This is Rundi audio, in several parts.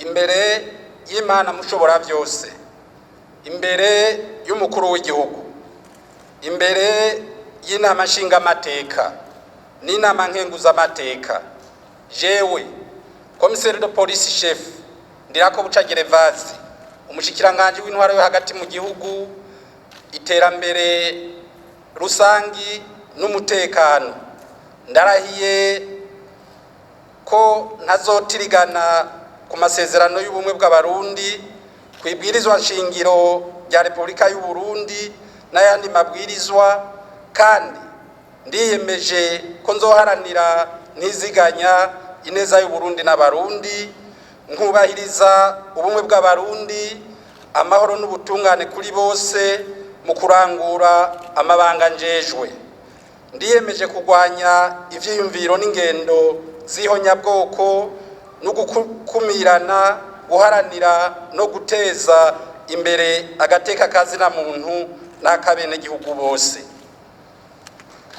Imbere y'Imana mushobora byose, imbere y'umukuru w'igihugu, imbere y'inama nshingamateka n'inama nkenguzamateka, jewe commissaire de police chef Ndirakobuca Gervase, umushikiranganji w'intwaro yo hagati mu gihugu, iterambere rusangi n'umutekano, ndarahiye ko ntazotirigana ku masezerano y'ubumwe bw'Abarundi, ku ibwirizwa nshingiro rya Repubulika y'u Burundi n'ayandi mabwirizwa, kandi ndiyemeje ko nzoharanira ntiziganya ineza y'u Burundi n'Abarundi, nkubahiriza ubumwe bw'Abarundi, amahoro n'ubutungane kuri bose mu kurangura amabanga njejwe. Ndiyemeje kurwanya ivyiyumviro n'ingendo z'ihonyabwoko no gukumirana, guharanira no guteza imbere agateka kazina muntu n'akabenegihugu bose.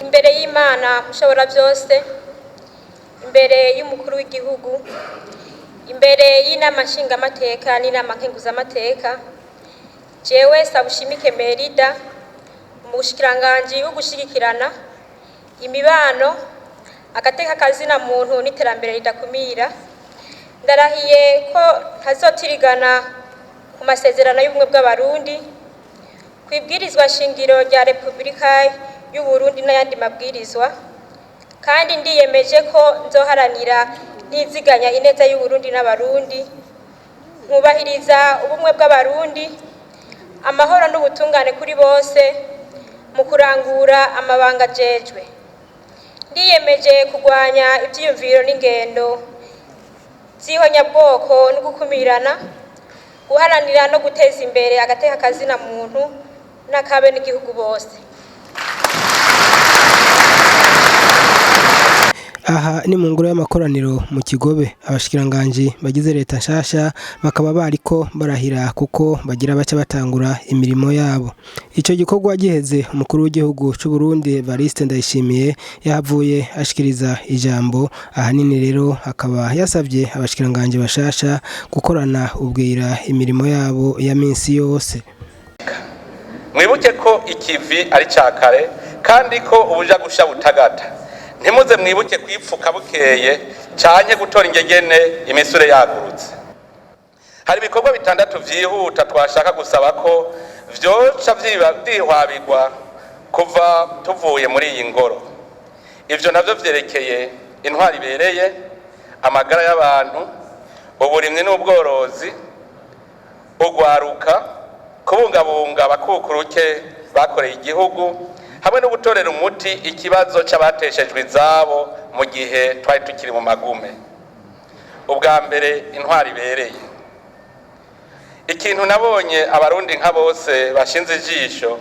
Imbere y'Imana mushobora byose, imbere y'umukuru w'igihugu, imbere y'inama nshingamateka n'inama nkenguzamateka, jewe Sabushimike Merida, umushikiranganji wo gushigikirana imibano, agateka kazina muntu n'iterambere ridakumira, ndarahiye ko ntazotirigana ku masezerano y'ubumwe bw'Abarundi, ku ibwirizwa shingiro rya Repubulika y'u Burundi n'ayandi mabwirizwa, kandi ndiyemeje ko nzoharanira ntiziganya ineza y'u Burundi n'Abarundi, nkubahiriza ubumwe bw'Abarundi, amahoro n'ubutungane kuri bose mu kurangura amabanga ajejwe. Ndiyemeje kurwanya ivyiyumviro n'ingendo z'ihonyabwoko no gukumirana, guharanira no guteza imbere agateka kazina muntu n'akabenegihugu bose. Aha ni mu ngoro y'amakoraniro mu Kigobe, abashikiranganji bagize leta nshasha bakaba bariko barahira kuko bagira baca batangura imirimo yabo. Ico gikorwa giheze, umukuru w'igihugu c'u Burundi Evariste Ndayishimiye yahavuye ashikiriza ijambo. Ahanini rero akaba yasavye abashikiranganji bashasha gukorana ubwira imirimo yabo ya minsi yose. Mwibuke ko ikivi ari ca kare kandi ko ubuja gusha butagata. Ntimuze mwibuke kwipfuka bukeye canke gutora ingegene imisure yagurutse. Hari ibikorwa bitandatu vyihuta twashaka gusaba ko vyoca vyihwabirwa kuva tuvuye muri iyi ngoro. Ivyo navyo vyerekeye intwari ibereye, amagara y'abantu, uburimyi n'ubworozi, ugwaruka, kubungabunga abakukuruke bakoreye igihugu, hamwe no gutorera umuti ikibazo c'abateshejwe izabo mu gihe twari tukiri mu magume. Ubwa mbere, intwari ibereye. Ikintu nabonye Abarundi nka bose bashinze ijisho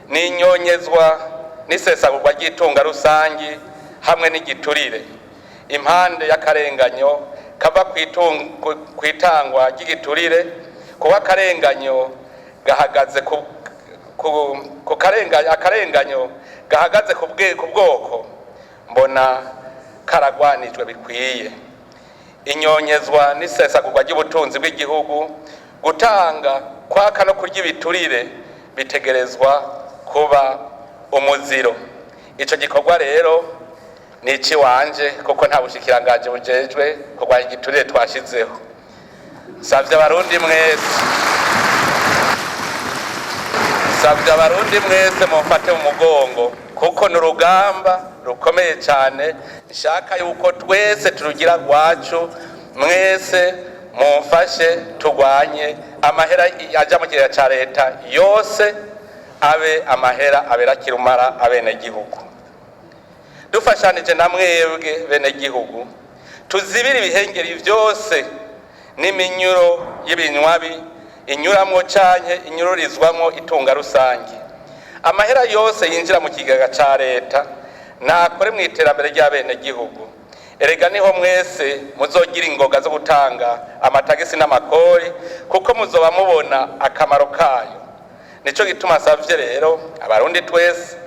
ni inyonyezwa n'isesagurwa ry'itunga rusangi hamwe n'igiturire, impande y'akarenganyo kava kw'itangwa ry'igiturire, kuko akarenganyo gahagaze ku ku akarenganyo gahagaze ku bwoko mbona karagwanijwe bikwiye. Inyonyezwa n'isesagurwa ry'ubutunzi bw'igihugu, gutanga, kwaka no kurya ibiturire bitegerezwa kuba umuziro. Ico gikorwa rero ni iciwanje, kuko nta bushikiranganji bujejwe kurwanya igiturire twashizeho. Savye Abarundi mwese, savye Abarundi mwese mumfate mu mugongo, kuko ni urugamba rukomeye cyane. Nshaka yuko twese turugira rwacu. Mwese mumfashe turwanye amahera aja mu kigega ca leta yose abe amahera abera kirumara abenegihugu. Dufashanije na mwebwe benegihugu, tuzibire ibihengeri vyose n'iminyuro y'ibinywabi inyuramwo canke inyururizwamwo itunga rusange. Amahera yose yinjira mu kigega ca leta nakore mu iterambere ry'abenegihugu. Erega niho mwese muzogira ingoga zo gutanga amatagisi n'amakori, kuko muzoba mubona akamaro kayo. Nico gituma savye rero Abarundi twese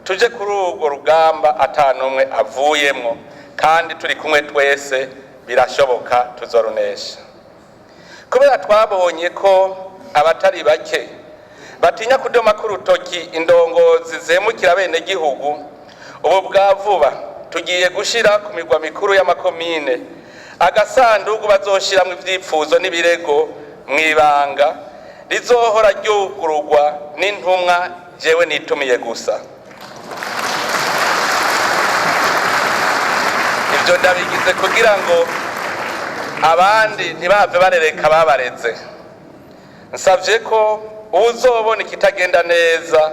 tuje kuri urwo rugamba atanumwe avuyemwo, kandi turi kumwe twese birashoboka, tuzorunesha. Kubera twabonye ko abatari bake batinya kudoma k'urutoki indongozi zemukira bene gihugu, ubu bwa vuba tugiye gushira ku migwa mikuru y'amakomine agasandugu bazoshiramwo ivyipfuzo n'ibirego mw'ibanga rizohora ryugururwa n'intumwa jewe nitumiye gusa. Ivyo ndabigize kugira ngo abandi ntibave barereka babareze. Nsavye ko uwuzobona ikitagenda neza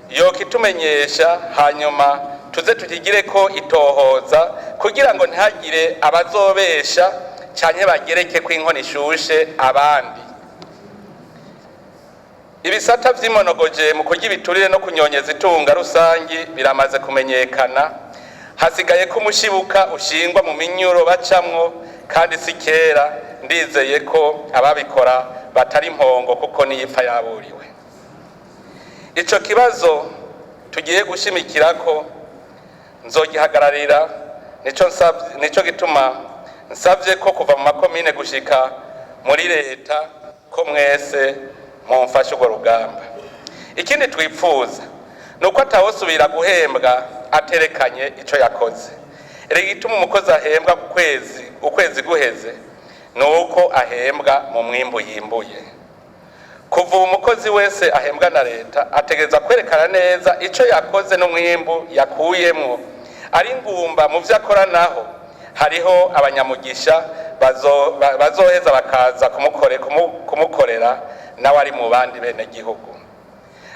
yokitumenyesha, hanyuma tuze tukigireko itohoza kugira ngo ntihagire abazobesha canke bagereke ko inkono ishushe abandi. Ibisata vy'imonogoje mu kurya ibiturire no kunyonyeza itunga rusangi biramaze kumenyekana. Hasigaye ko umushibuka ushingwa mu minyuro bacamwo, kandi si kera. Ndizeye ko ababikora batari impongo kuko niyipfa yaburiwe. Ico kibazo tugiye gushimikirako nzogihagararira, nico gituma nsavye ko kuva mu makomine gushika muri leta ko mwese mumfashe urwo rugamba. Ikindi twipfuza ni uko atawosubira guhembwa aterekanye ico yakoze. Erega igituma umukozi ahembwa ku kwezi, ukwezi guheze, ni uko ahembwa mu mwimbu yimbuye. Kuva ubu umukozi wese ahembwa na leta ategereza kwerekana neza ico yakoze n'umwimbu yakuyemwo. Ari ngumba mu vyo akora, naho hariho abanyamugisha bazoheza bakaza kumukorera nawe ari mu bandi bene gihugu.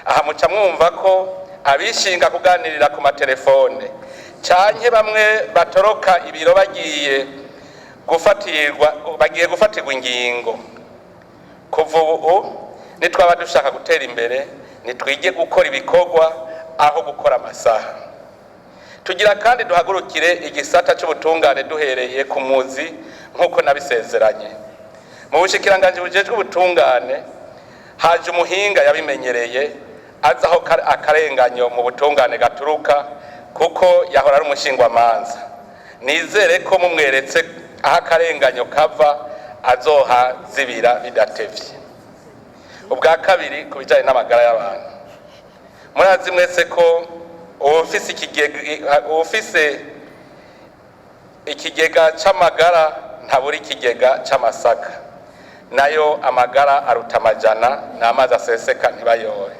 Aha muca mwumva ko abishinga kuganirira ku matelefone canke bamwe batoroka ibiro bagiye gufatirwa ingingo. Kuva ubu nitwaba dushaka gutera imbere, nitwige gukora ibikorwa aho gukora amasaha. Tugira kandi duhagurukire igisata c'ubutungane duhereye ku muzi nk'uko nabisezeranye. Mu bushikiranganji bujejwe ubutungane haje umuhinga yabimenyereye, azi aho akarenganyo mu butungane gaturuka, kuko yahora ari umushingwamanza. Nizere ko mumweretse aho akarenganyo kava azohazibira bidatevye. Ubwa kabiri, ku bijanye n'amagara y'abantu, murazi mwese ko uwufise ikigega c'amagara ntabura ikigega c'amasaka. Nayo amagara aruta amajana, n'amazi aseseka ntibayore.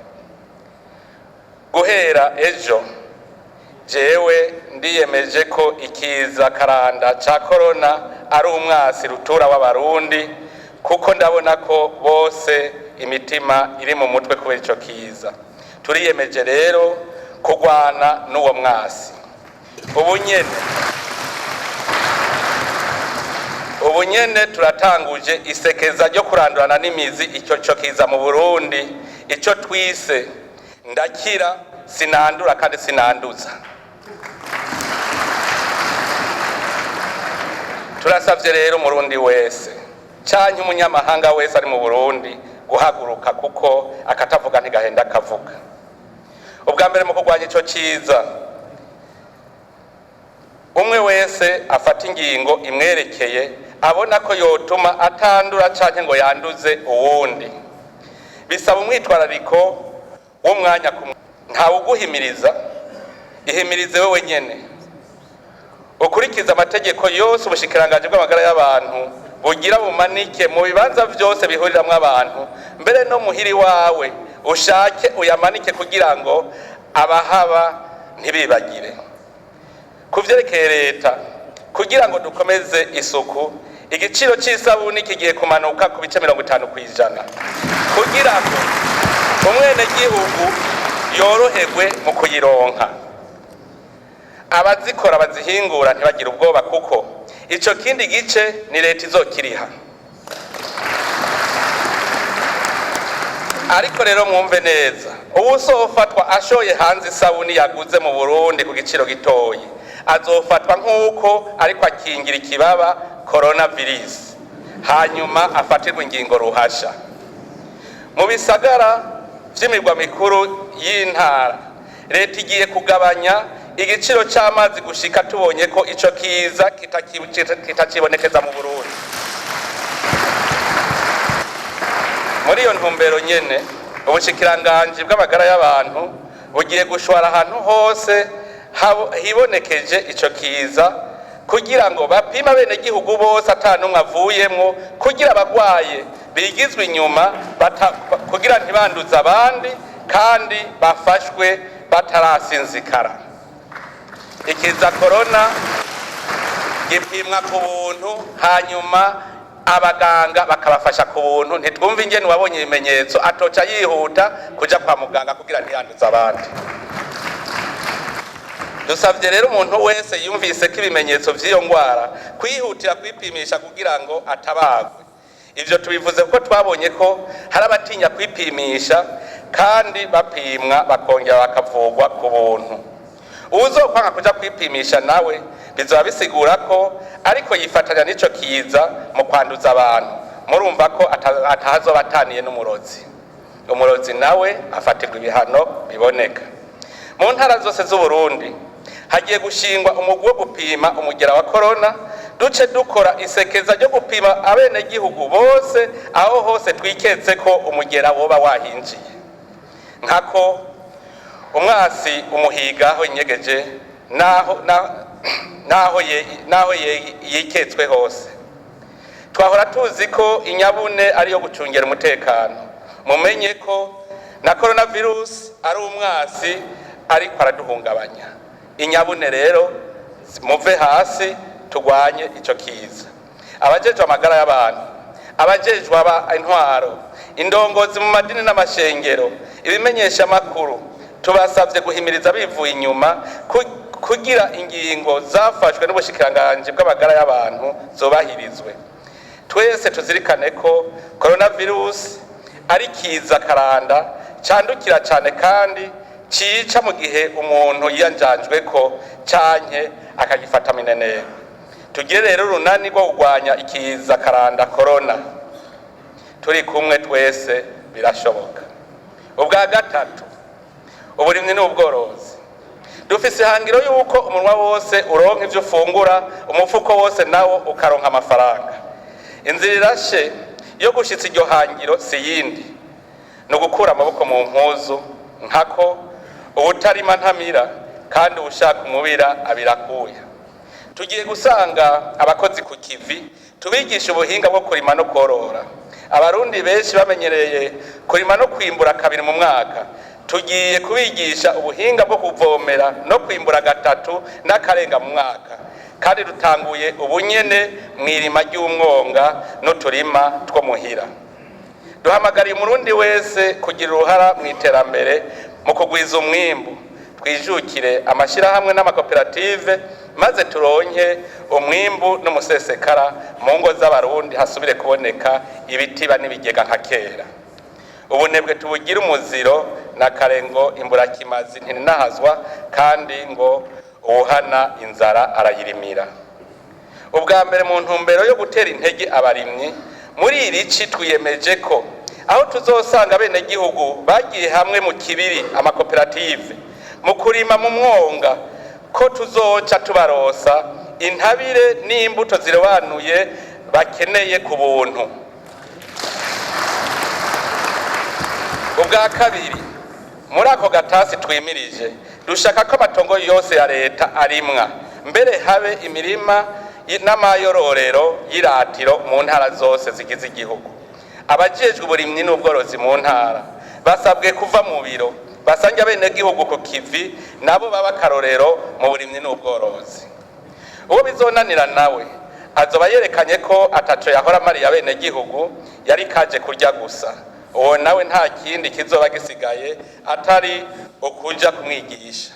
Guhera ejo jewe ndiyemeje ko ikiza karanda ca korona ari umwasi rutura w'Abarundi, kuko ndabona ko bose imitima iri mu mutwe kubera ico kiza. Turiyemeje rero kurwana n'uwo mwasi. Ubu nyene turatanguje isekeza ryo kurandurana n'imizi ico co kiza mu Burundi, ico twise ndakira sinandura kandi sinanduza. Turasavye rero umurundi wese canke umunyamahanga wese ari mu Burundi guhaguruka, kuko akatavuga ntigahenda akavuga. Ubwa mbere, mu kurwanya ico ciza, umwe wese afata ingingo imwerekeye abona ko yotuma atandura canke ngo yanduze uwundi. Bisaba umwitwarariko w'umwanya ku ntawuguhimiriza, ihimirize wewe nyene, ukurikiza amategeko yose ubushikiranganji bw'amagara y'abantu bugira bumanike mu bibanza vyose bihuriramwo abantu, mbere no muhiri wawe ushake uyamanike kugira ngo abahaba ntibibagire. Ku vyerekeye leta, kugira ngo dukomeze isuku, igiciro c'isabuni kigiye kumanuka ku bice 50% kugira ngo umwenegihugu yoroherwe mu kuyironka. Abazikora bazihingura ntibagire ubwoba, kuko ico kindi gice ni leta izokiriha. Ariko rero mwumve neza, uwuzofatwa ashoye hanze isabuni yaguze mu Burundi ku giciro gitoyi azofatwa nk'uko ariko akingira ikibaba coronavirus, hanyuma afatirwe ingingo ruhasha. Mu bisagara vy'imirwa mikuru y'intara, leta igiye kugabanya igiciro c'amazi gushika tubonye ko ico kiza kitacibonekeza mu Burundi. Muri iyo ntumbero nyene, ubushikiranganji bw'amagara y'abantu bugiye gushwara ahantu hose hibonekeje ico kiza, kugira ngo bapime abenegihugu bose ata n'umwe avuyemwo, kugira abagwaye bigizwe inyuma kugira ntibanduze abandi kandi bafashwe batarasinzikara. Ikiza korona gipimwa ku buntu, hanyuma abaganga bakabafasha ku buntu. Ntitwumve ingene uwabonye ibimenyetso atoca yihuta kuja kwa muganga kugira ntiyanduze abandi. Dusavye rero umuntu wese yumvise ko ibimenyetso vy'iyo ngwara kwihutira kwipimisha kugira ngo atabagwe. Ivyo tubivuze kuko twabonye ko hari abatinya kwipimisha kandi bapimwa bakongera bakavugwa ku buntu. Uwuzokwanga kuja kwipimisha nawe bizoba bisigura ko ariko yifatanya n'ico kiza mu kwanduza abantu. Murumva ko atahazoba ataniye n'umurozi. Umurozi nawe afatirwa ibihano biboneka. Mu ntara zose z'Uburundi hagiye gushingwa umugwi wo gupima umugera wa korona, duce dukora isekeza ryo gupima abenegihugu bose aho hose twiketse ko umugera woba wahinjiye. Nkako umwasi umuhiga aho inyegeje naho yiketswe hose. Twahora tuzi ko inyabune ariyo gucungera umutekano. Mumenye ko na coronavirus ari umwasi ariko araduhungabanya. Inyabune rero muve hasi tugwanye ico kiza. Abajejwe amagara y'abantu, abajejwe intwaro, indongozi mu madini n'amashengero, ibimenyesha makuru, tubasavye guhimiriza bivuye inyuma kugira ingingo zafashwe n'ubushikiranganji bw'amagara y'abantu zubahirizwe. Twese tuzirikane ko coronavirus ari kiza karanda candukira cane kandi cica mu gihe umuntu yiyanjanjwe ko canke akagifata minenero. Tugire rero urunani rwo kurwanya ikiza karanda corona. Turi kumwe twese birashoboka. Ubwa gatatu, uburimyi n'ubworozi. Dufise ihangiro yuko umunwa wose uronka ivyo ufungura, umufuko wose nawo ukaronka amafaranga. Inzira irashe yo gushitsa iryo hangiro si yindi, ni ugukura amaboko mu mpuzu, nkako uwutarima ntamira kandi uwushaka umubira abirakuya. Tugiye gusanga abakozi ku kivi tubigisha ubuhinga bwo kurima no korora. Abarundi benshi bamenyereye kurima no kwimbura kabiri mu mwaka. Tugiye kubigisha ubuhinga bwo kuvomera no kwimbura gatatu n'akarenga mu mwaka, kandi dutanguye ubunyene mw'irima ry'umwonga n'uturima two muhira. Duhamagariye umurundi wese kugira uruhara mw'iterambere mu kugwiza umwimbu. Twijukire amashirahamwe n'amakoperative maze turonke umwimbu n'umusesekara mu ngo z'abarundi, hasubire kuboneka ibitiba n'ibigega nka kera. Ubunebwe tubugire umuziro na karengo imburakimazi ntinahazwa, kandi ngo uwuhana inzara arayirimira. Ubwa mbere mu ntumbero yo gutera intege abarimyi muri iri ci twiyemeje ko aho tuzosanga abenegihugu bagiye hamwe mu kibiri amakoperative mu kurima mu mwonga, ko tuzoca tubarosa intabire n'imbuto zirobanuye bakeneye ku buntu. Ubwa kabiri, muri ako gatasi twimirije dushaka ko amatongo yose ya leta arimwa, mbere habe imirima n'amayororero y'iratiro mu ntara zose zigize igihugu. Abajejwe uburimyi n'ubworozi mu ntara basabwe kuva mu biro basange abenegihugu ku kivi, nabo baba akarorero mu burimyi n'ubworozi. Uwo bizonanira nawe azoba yerekanye ko ataco yahora amariye abenegihugu, yari kaje kurya gusa. Uwo nawe nta kindi kizoba gisigaye atari ukuja kumwigisha.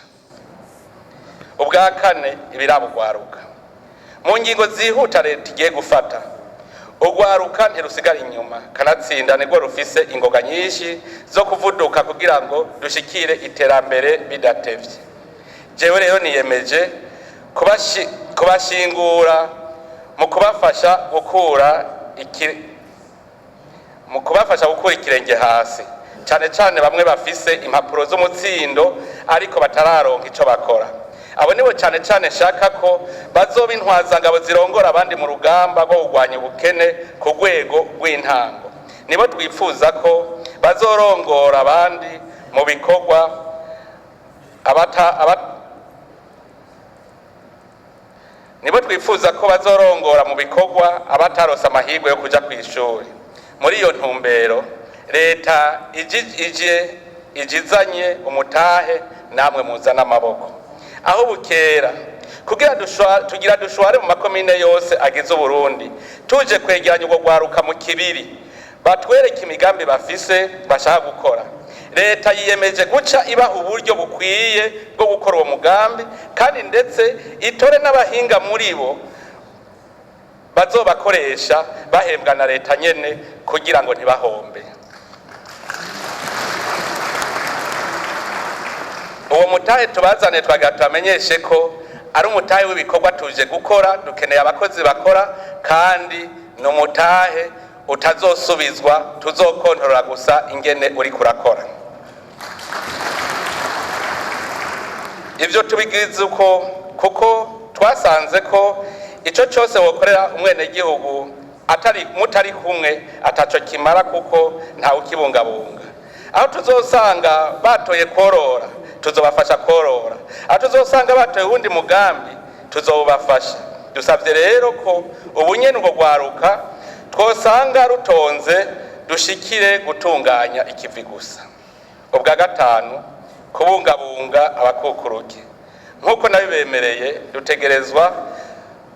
Ubwa kane, ibiraba ugwaruka. Mu ngingo zihuta leta igiye gufata, ugwaruka ntirusigara inyuma, kanatsinda nirwo rufise ingoga nyinshi zo kuvuduka kugira ngo dushikire iterambere bidatevye. Jewe rero niyemeje kubashingura mu kubafasha gukura mu kubafasha gukura ikirenge hasi, cane cane bamwe bafise impapuro z'umutsindo ariko batararonka ico bakora. Abo nibo cane cane nshaka ko bazoba intwazangabo zirongora abandi mu rugamba rwo kurwanya ubukene ku rwego rw'intango. Nibo twifuza ko bazorongora abandi mu bikorwa abata, abata, nibo twifuza ko bazorongora mu bikorwa abatarose amahirwe yo kuja kw'ishuri. Muri iyo ntumbero, leta ije ijizanye umutahe, namwe muzana amaboko. Aho bukera, kugira tugira dushware mu makomine yose agize Uburundi, tuje kwegeranya urwo rwaruka mu kibiri, batwereke imigambi bafise bashaka gukora. Leta yiyemeje guca ibaha uburyo bukwiye bwo gukora uwo mugambi, kandi ndetse itore n'abahinga muri bo bazobakoresha bahembwa na leta nyene kugira ngo ntibahombe. Uwo mutahe tubazane, twagira tubamenyeshe ko ari umutahe w'ibikorwa tuje gukora. Dukeneye abakozi bakora, kandi ni umutahe utazosubizwa, tuzokontorora gusa ingene uriko urakora. Ivyo tubigize uko kuko twasanze ko ico cose wokorera umwenegihugu atari mutari kumwe ataco kimara, kuko ntawe ukibungabunga. Aho tuzosanga batoye korora, tuzobafasha korora. Aho tuzosanga batoye uwundi mugambi, tuzobafasha. Dusavye rero ko ubu nyene urwo rwaruka twosanga rutonze dushikire gutunganya ikivi gusa. Ubwa gatanu, kubungabunga abakukuruke. Nk'uko nabibemereye, dutegerezwa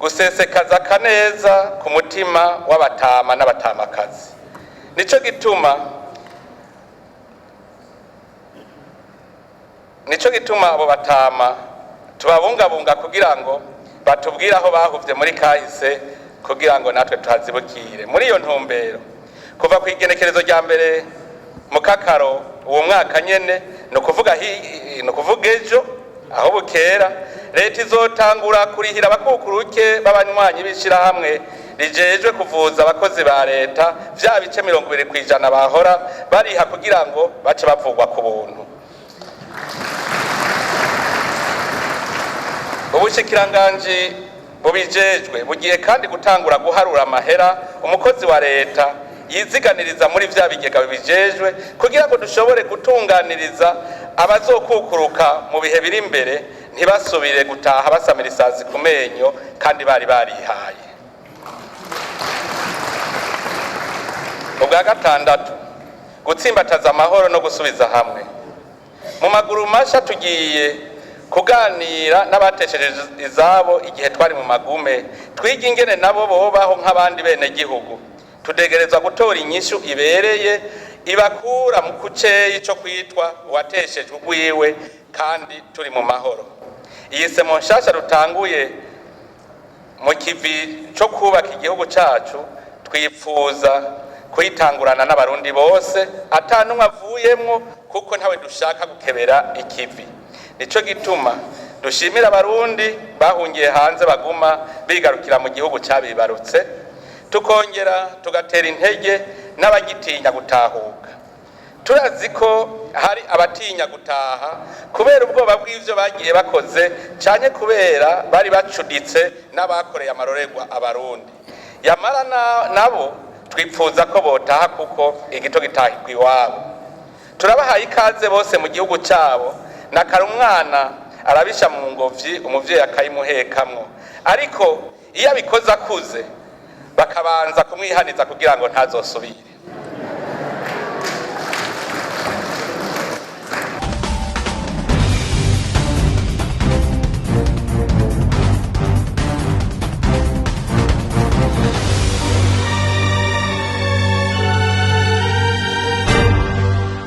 gusesekaza akaneza ku mutima w'abatama n'abatamakazi. Nico gituma abo batama tubabungabunga kugira ngo batubwire aho bahuvye muri kahise, kugira ngo natwe tuhazibukire. Muri iyo ntumbero, kuva ku igenekerezo rya 1 Mukakaro uwo mwaka nyene, ni ukuvuga ejo aho bukera, leta izotangura kurihira abakukuruke b'abanywanyi b'ishirahamwe rijejwe kuvuza abakozi ba leta vya bice 20% bahora bariha, kugira ngo bace bavugwa ku buntu. Ubushikiranganji bubijejwe bugiye kandi gutangura guharura amahera umukozi wa leta yiziganiriza muri vya bigega bibijejwe, kugira ngo dushobore gutunganiriza abazokukuruka mu bihe biri imbere, ntibasubire gutaha basamira isazi ku menyo kandi bari barihaye. Ubwa gatandatu, gutsimbataza amahoro no gusubiza hamwe. Mu maguru masha tugiye kuganira n'abatesheje izabo igihe twari mu magume, twiga ingene nabo bobaho nk'abandi bene gihugu. Tudegerezwa gutora inyishu ibereye ibakura mu kuceyi co kwitwa uwateshejwe ugwiwe kandi turi mu mahoro. Iyi semo nshasha rutanguye mu kivi co kubaka igihugu cacu, twipfuza kuyitangurana n'Abarundi bose ata n'umwe avuyemwo, kuko ntawe dushaka gukebera ikivi. Nico gituma dushimira Abarundi bahungiye hanze baguma bigarukira mu gihugu cabibarutse, tukongera tugatera intege n'abagitinya gutahuka. Turazi ko hari abatinya gutaha kubera ubwoba bw'ivyo bagiye bakoze, canke kubera bari bacuditse n'abakoreye amarorerwa Abarundi. Yamara nabo twipfuza ko botaha, kuko igito gitahirwa iwabo. Turabahaye ikaze bose mu gihugu cabo. Na kare umwana arabisha mu ngobyi, umuvyeyi akayimuhekamwo, ariko iyo abikoze akuze bakabanza kumwihaniza kugira ngo ntazosubire.